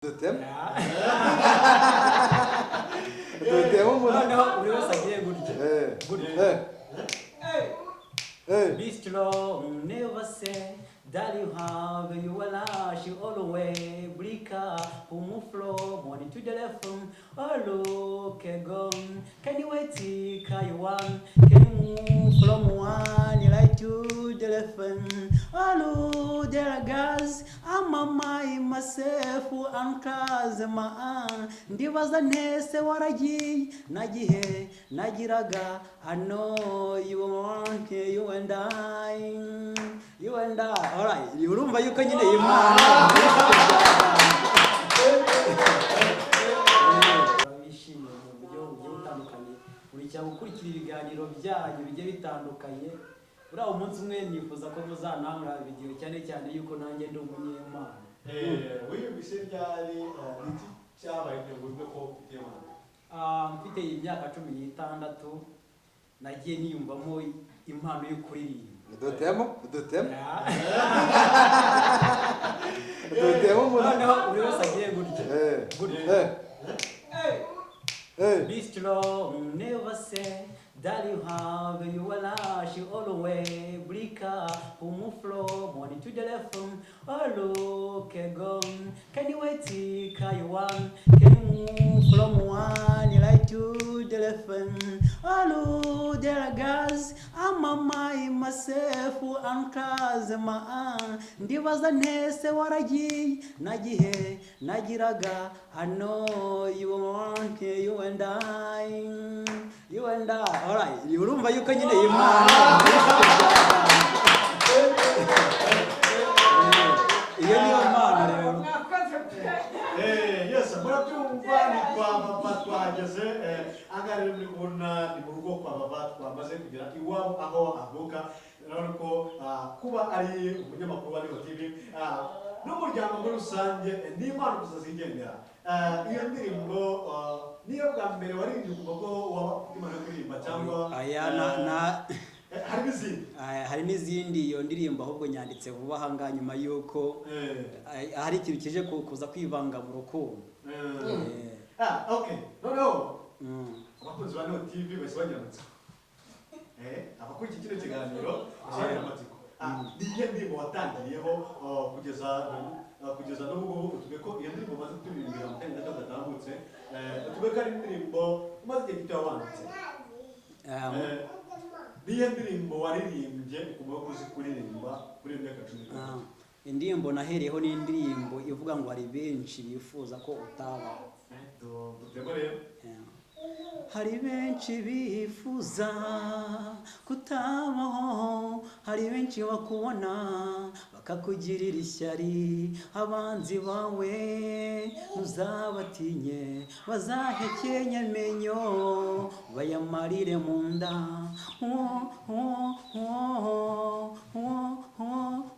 Dutema dutema umuntu. Noneho buri wese agiye gutya. Gutya. Be strong, never say that you have you will lash all the way. Break up, move from one to the left. Oh, look, go. Can you wait till you want? Can you move from one right to the left? Oh, look, there are girls. I'm a my myself and cause my ndibaza ntese waragiye nagihe nagiraga. I know you want you and I, you and I. Alright, urumva yuko nyine Imana bishimiye mu buryo bugiye butandukanye, nkurikira gukurikira ibiganiro byanyu bigiye bitandukanye. Uriya umunsi umwe nifuza ko muzanankora video, cyane cyane yuko nanjye ndi umunyempano. Wiyumvise ryari, niki cyabaye kugira ngo wumve ko ufite iyo mpano? Ah, mfite imyaka 16 nagiye niyumvamo impano yo kuririmba. Dutema dutema dutema umuntu. Noneho buri wese agiye gutya. Gutya. Be strong, never say that you have you will lash all the way. Break up, move from one to the left. Oh, look, go. Can you wait till you want? Can you move from one right to the left? Oh, look, there are girls. I'm a my myself and cause my ndibaza ntese waragiye nagihe nagiraga. I know you want you and I, you and I. Alright, urumva yuko nyine Imana iyo niyo mpano rero. Mwakoze pe. Yes, murabyumva, ni kwa Papa twahageze. Ahangaha rero muri kubona ni mu rugo kwa Papa, twamaze kugera iwabo aho avuka. Urabona ko kuba ari umunyamakuru wa Niho TV n'umuryango muri rusange, ni impano gusa zigendera. Iyo ndirimbo niyo bwa mbere waririmbye kuva ko waba ufite impano yo kuririmba, cyangwa Aya na hari n'izindi? Aya, hari n'izindi. Iyo ndirimbo ahubwo nyanditse vuba aha ngaha nyuma y'uko hari ikintu kije kuza kwivanga mu rukundo. Ah, okay, noneho abakunzi ba Niho TV bahise bagira amatsiko. Abakurikiye kino kiganiro bahise bagira amatsiko. Ni iyihe ndirimbo watangiriyeho, kugeza n'ubu ngubu? Utubwiye ko iyo ndirimbo umaze kuturirimbira mu kanya gato gatambutse, utubwiye ko ari indirimbo umaze igihe gito wanditse. Ni iyihe ndirimbo waririmbye ukumva ko uzi kuririmba kuri iyo myaka 13? Indirimbo nahereyeho ni indirimbo ivuga ngo hari benshi bifuza ko utabaho. Dutemo rero. Yeah. Hari benshi bifuza kutabaho, hari benshi bakubona bakakugirira ishyari. Abanzi bawe ntuzabatinye, bazahekenya amenyo bayamarire mu nda. Oh, oh, oh, oh, oh,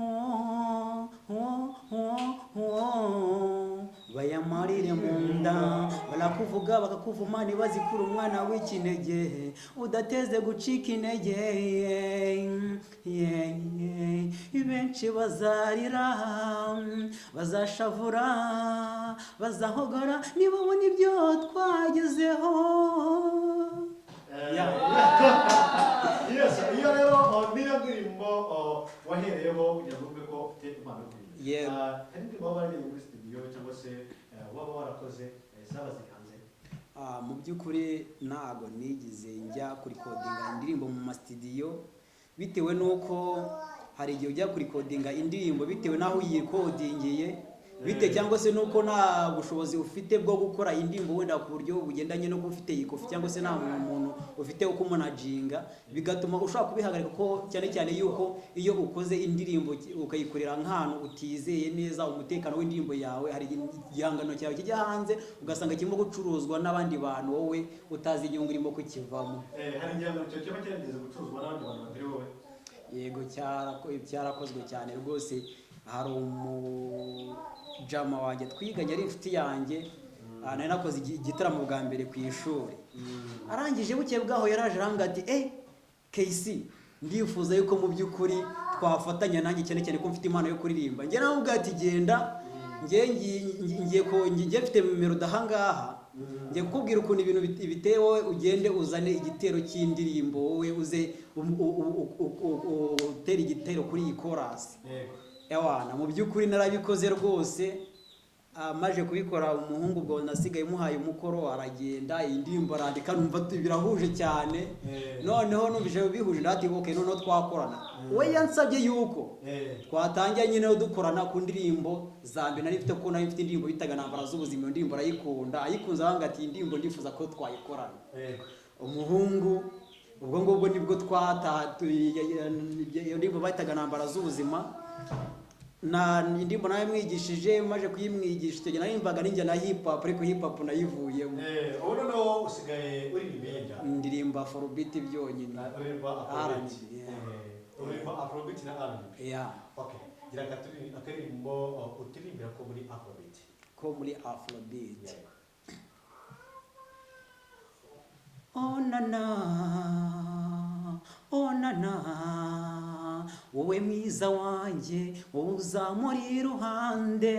oh, oh, oh, oh. Bayamarire mu nda. Barakuvuga bakakuvuma ntibazikura umwana w'ikinege udateze gucika intege. Benshi bazarira, bazashavura, bazahogora nibabona ibyo twagezeho. Yes, iyo rero niyo ndirimbo wahereyeho kugira ngo wumve ko ufite impano yo kuririmba? Yego. Hari indirimbo waba wararirimbiye muri studio cyangwa se waba warakoze, zaba ziri hanze? Mu by'ukuri ntago nigize njya kurikodinga indirimbo mu masitidiyo, bitewe n'uko hari igihe ujya kurikodinga indirimbo bitewe n'aho uyikodingiye bite, cyangwa se n'uko nta bushobozi ufite bwo gukora indirimbo wenda ku buryo bugendanye no kuba ufite iyi kofi, cyangwa se nta muntu ufite uko umanajinga, bigatuma ushobora kubihagarika, ko cyane cyane yuko iyo ukoze indirimbo ukayikorera nk'ahantu utizeye neza umutekano w'indirimbo yawe, hari igihangano cyawe kijya hanze ugasanga kirimo gucuruzwa n'abandi bantu, wowe utazi inyungu irimo kukivamo. Hari igihangano cyawe cyaba cyarigeze gucuruzwa n'abandi bantu batari wowe? Yego, cyarakozwe cyane rwose. Hari umujama wanjye twiganye, ari inshuti yanjye. Nari nakoze igitaramo bwa mbere ku ishuri. Arangije, bukeye bwaho yaraje arambwira ati: "KC, ndifuza yuko mu by'ukuri twafatanya nanjye, cyane cyane ko mfite impano yo kuririmba." Njye namubwira ati: "Genda." Ngiye mfite melody ahangaha, ngiye kukubwira ukuntu ibintu biteye, wowe ugende uzane igitero cy'indirimbo, wowe uze utere igitero kuri iyi chorus. Ewana, mu by'ukuri narabikoze rwose. Maje kubikora, umuhungu ubwo nasigaye muhaye umukoro, aragenda iyi ndirimbo arandika, numva birahuje cyane. Noneho numvise bihuje, ndati okay, noneho twakorana. We yansabye yuko twatangira nyine dukorana ku ndirimbo za mbere nari mfite, ko nari mfite indirimbo bitaga Ntambara z'Ubuzima. Iyo ndirimbo arayikunda, ayikunze arambwira ati: "Iyi ndirimbo ndifuza ko twayikorana." Umuhungu ubwo ngubwo nibwo twata iyo ndirimbo bahitaga Ntambara z'Ubuzima, na indirimbo nawe mwigishije. Maje kuyimwigisha, icyo gihe narimbaga ninjya na hip hop, ariko hip hop nayivuyemo. Ubu noneho usigaye uririmba iyihe njyana? Ndirimba afrobeat byonyine. Uririmba afrobeat? R&B, yeah. Uririmba afrobeat na R&B? Yeah. Okay, gira akaririmbo uturirimbira ko muri afrobeat. Ko muri afrobeat? Yego. Oh nana, oh nana, wowe mwiza wanjye, wowe uzamuri iruhande,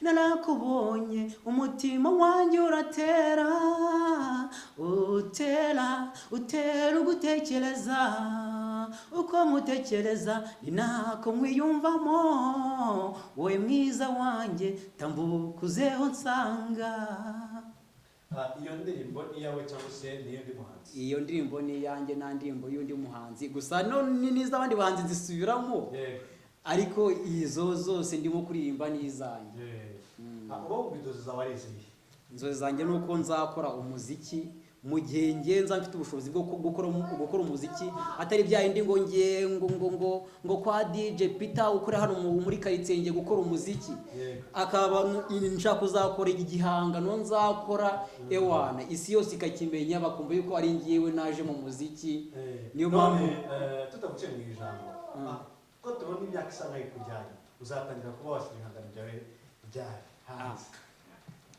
narakubonye umutima wanjye uratera, utera, utera ugutekereza, uko nkutekereza ni nako nkwiyumvamo, wowe mwiza wanjye, tambuka uzeho nsanga. Iyo ndirimbo ni iyawe cyangwa se ni iy'undi muhanzi? Iyo ndirimbo ni iyanjye, nta ndirimbo y'undi muhanzi, gusa no n'iz'abandi bahanzi nzisubiramo, ariko izo zose ndimo kuririmba ni izanjye. Uba wumva inzozi zawe ari izihe? Inzozi zanjye ni uko nzakora umuziki mu gihe ngenza mfite ubushobozi bwo gukora umuziki, atari bya bindi ngo ngiye ngo kwa DJ Peter ukora hano muri karitsiye ngiye gukora umuziki. Akaba nshaka kuzakora igihangano nzakora, ewana, isi yose ikakimenya, bakumva yuko ari ngiyewe naje mu muziki. Niyo None, mpamvu tutaguciye mu ijambo, ko tubona imyaka isa nkaho ikujyanye, uzatangira kuba washyira ibihangano byawe ryari hanze?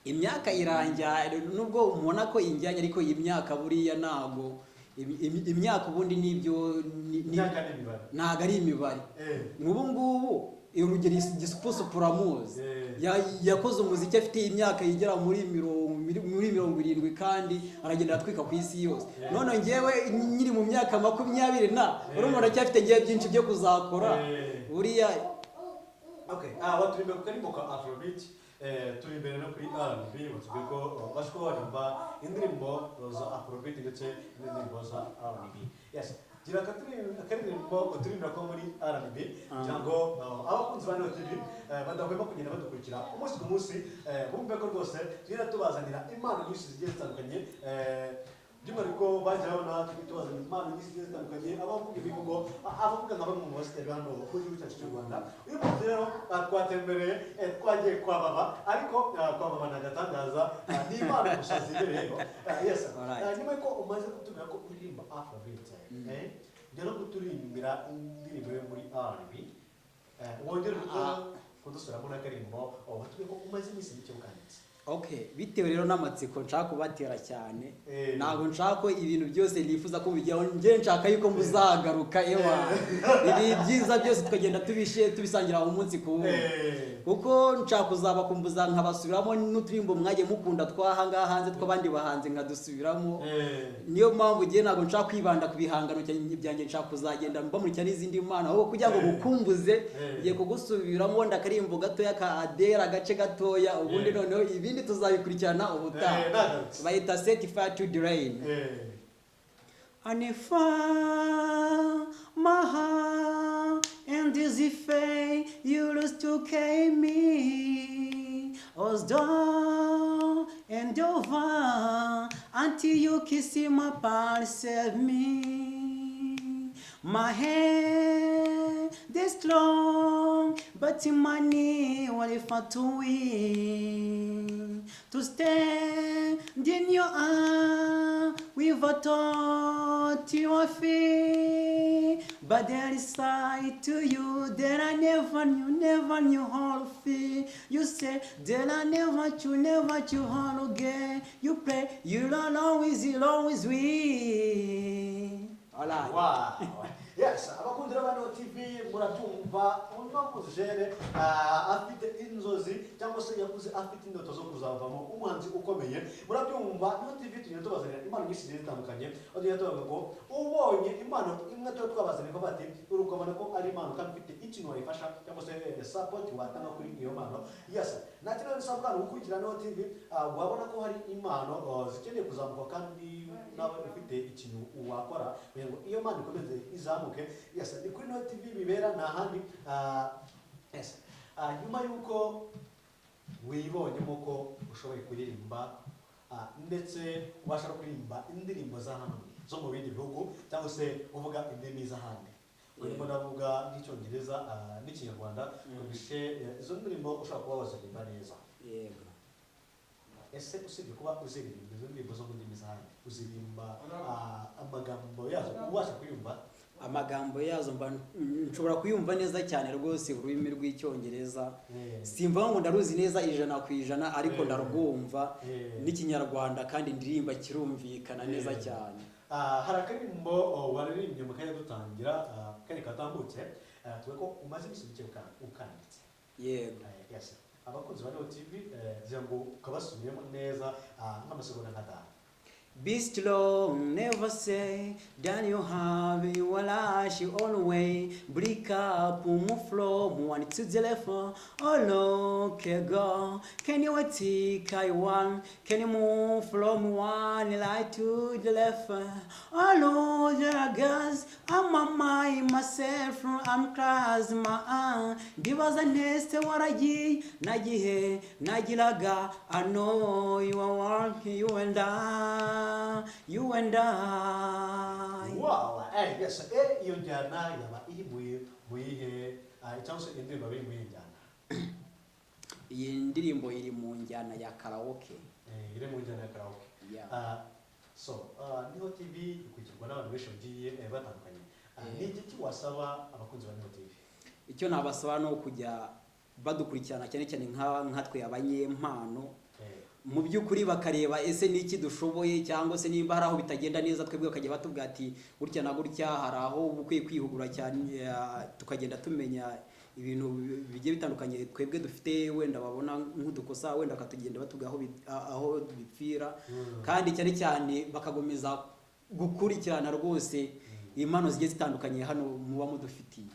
Imyaka irangira, nubwo umubona ko injyanye, ariko iyi myaka buriya ntago imyaka ubundi nibyo Imyaka ni imibare. Ntago ari imibare. Nk'ubu ngubu urugero Gisupusupu uramuzi? Yakoze umuziki afite imyaka igera muri 70, kandi aragenda aratwika ku isi yose. None ngewe nkiri mu myaka 20 na, urumva ndacyafite ngewe byinshi byo kuzakora. Buriya Okay, waturirimba ku karimbo ka afrobeat, turi imbere no kuri R&B, batubwiye ko basha kuba baririmba indirimbo za afrobeat ndetse n'indirimbo za R&B. Yes, gira akaririmbo uturimbira ko muri R&B, kugira ngo abakunzi ba Neo TV badahwema kugenda badukurikira umunsi ku munsi, bumve ko rwose tugenda tubazanira impano nyinshi zigiye zitandukanye, by'umwihariko baje babona tubazanira impano nyinshi zigiye zitandukanye, abavuga imivugo, abavuga nka bamwe mu basitari hano mu gihugu cyacu cy'u Rwanda. Uyu munsi rero twatembereye, twagiye kwa Baba, ariko kwa Baba ni agatangaza, ni impano gusa zibereyeho. Yes. Nyuma yuko umaze kutubwira ko uririmba afrobeat, ujya no kuturirimbira indirimbo yo muri R&B, wongere kudusubiramo n'akaririmbo watubwiye ko umaze iminsi mike ukanditse. Okay, bitewe rero n'amatsiko nshaka kubatera cyane, ntabwo nshaka ko ibintu byose nifuza ko mubigeraho, njye nshaka yuko muzagaruka, ewa, ibi byiza byose tukagenda tubishe tubisangira umunsi ku wundi, kuko nshaka kuzabakumbuza nkabasubiramo n'uturimbo mwagiye mukunda twaha ngaha hanze tw'abandi bahanzi nkadusubiramo. Niyo mpamvu ngiye ntabwo nshaka kwibanda ku bihangano byanjye, nshaka kuzagenda mbamurikira n'izindi mpano, ahubwo kugira ngo ngukumbuze, ngiye kugusubiramo wenda akarimbo gatoya ka Adele, agace gatoya, ubundi noneho ibindi tuzabikurikirana ubutaha. Nagarutse. Bayita Set Fire to the Rain. And if my heart and this faith you used to carry me was done and over until you kiss my heart save me. My hand is strong, but in my knee, what if I too weak to stand in your arms with a thought to your feet? But there is side to you that I never knew, never knew how to feel. You say that I never you, never you how to get. You play, you don't always, you always win. Alright. Wow. Yes, abakunzi ba Niho TV, murabyumva, uno mujene afite inzozi cyangwa se yakuze afite indoto zo kuzavamo umuhanzi ukomeye. Murabyumva, Niho TV tugenda tubazanira impano nyinshi zigiye zitandukanye, aho tugenda tubavuga ngo ubonye impano imwe tuba twabazaniye ko bati urukabona ko ari impano kandi ufite ikintu wayifasha cyangwa se support watanga kuri iyo mpano. Yes, nta kintu bisabwa ni ugukurikira Niho TV. Wabona ko hari impano zikeneye kuzamuka kandi nawe ufite ikintu wakora kugira ngo iyo mpano ikomeze izamuke. Yes, ni kuri Niho TV bibera, nta handi. Yes, nyuma y'uko wibonyemo ko ushoboye kuririmba, ndetse ubasha no kuririmba indirimbo z'ahandi zo mu bindi bihugu cyangwa se uvuga indimi z'ahandi, urimo ndavuga nk'Icyongereza n'Ikinyarwanda, ubishe izo ndirimbo ushobora kuba waziririmba neza. Yego. Ese usibye kuba uziririmba izo ndirimbo zo mu ndimi z'ahandi, uziririmba amagambo yazo ubasha kuyumva? Amagambo yazo mba nshobora kuyumva neza cyane rwose. Ururimi rw'Icyongereza simvuga ngo ndaruzi neza 100%, ariko ndarwumva, n'Ikinyarwanda kandi ndirimba kirumvikana neza cyane. Hari akaririmbo waririmbye mu kanya dutangira, kanya katambutse, tuvuga ko umaze iminsi mike ukanditse. Yego. Yes, abakunzi ba Niho TV, ngira ngo ukabasubiremo neza nk'amasegonda nk'atanu. Be strong, never say that you have your life always. Break up, move from one to the left. Oh, look, go. Can you take I one? Can you move from one light to the left? Oh, Lord, girls, I'm a my myself, I'm class, my aunt. Ndibaza ntese waragiye nagihe nagiraga. I know you are working, you and I, you and I. Wow, yes, iyo njyana yaba iri mu yihe, cyangwa se indirimbo iri mu yihe njyana? Iyi ndirimbo iri mu njyana ya karaoke. Iri mu njyana ya karaoke. Yeah. So, Niho TV ikurikirwa n'abantu benshi bagiye batandukanye. Ni igiki wasaba abakunzi ba Niho TV? Icyo nabasaba ni ukujya badukurikirana, cyane cyane nka twe abanyempano, mu by'ukuri bakareba ese ni iki dushoboye, cyangwa se nimba hari aho bitagenda neza, twebwe bakajya batubwira ati gutya na gutya, hari aho uba ukwiye kwihugura cyane, tukagenda tumenya ibintu bigiye bitandukanye twebwe dufite, wenda babona nk'udukosa, wenda bakatugenda batubwira aho bipfira. Kandi cyane cyane bakakomeza gukurikirana rwose impano zigiye zitandukanye hano muba mudufitiye.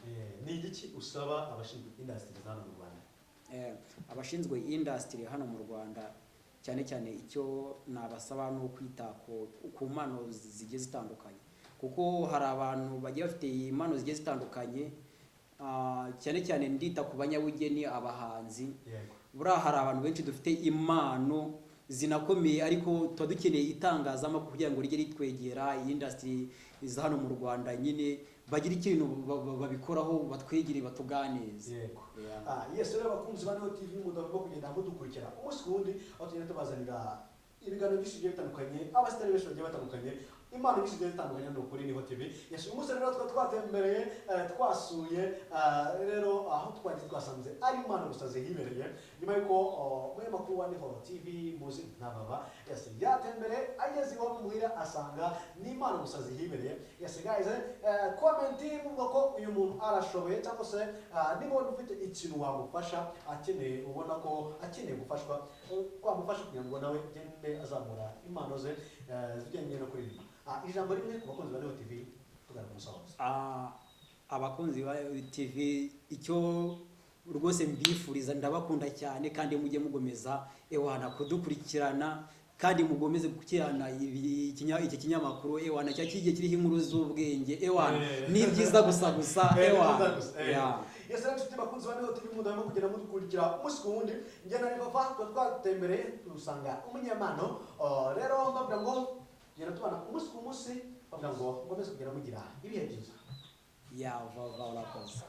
Ni igiki usaba abashinzwe industry za hano mu Rwanda? Abashinzwe industry hano mu Rwanda, cyane cyane icyo nabasaba ni ukwita ku mpano zigiye zitandukanye, kuko hari abantu bagiye bafite impano zigiye zitandukanye. Cyane cyane ndita ku banyabugeni, abahanzi. Buriya hari abantu benshi dufite impano zinakomeye, ariko tuba dukeneye itangazamakuru kugira ngo rijye ritwegera, iyi industry za hano mu Rwanda nyine bagire ikintu babikoraho, batwegere, batuganirize. Yego. Yes, rero abakunzi ba Niho TV, mudahwema kugenda mudukurikira umunsi ku wundi, aho tugenda tubazanira ibiganiro byinshi bigiye bitandukanye, abasitari benshi bagiye batandukanye, impano nyinshi zigiye zitandukanye, ni ukuri Niho TV. Yes, uyu munsi rero twari twatembereye, twasuye, rero aho twagiye twasanze ari impano gusa zihibereye, nyuma y'uko umunyamakuru wa Niho TV muzi nka Baba, yes, yatembereye ageze iwabo muhira asanga ni impano gusa zihibereye. Yes guys, comment muvuga ko uyu muntu arashoboye, cyangwa se niba ubona ufite ikintu wamufasha akeneye, ubona ko akeneye gufashwa, wamufasha kugira ngo nawe agende azamura impano ze zijyanye no kuririmba. Ijambo rimwe ku bakunzi ba Niho TV tugana ku musozo. Abakunzi ba TV, icyo rwose mbifuriza, ndabakunda cyane, kandi mujye mugomeza ewana kudukurikirana, kandi mugomeze gukurikirana iki kinyamakuru ewana cya kigiye kiriho inkuru z'ubwenge ewana ni byiza gusa gusa ewana. Ni byiza gusa. Yeah. Yes, rero inshuti bakunzi ba Niho TV, mudahwema kugenda mudukurikira umunsi ku wundi, njye na Bava tuba twatembereye dusanga umunyempano. Rero mbabwira ngo tugenda tubana umunsi ku munsi, bavuga ngo mukomeze kugenda mugira ibihe byiza. Ya, vava, urakoze.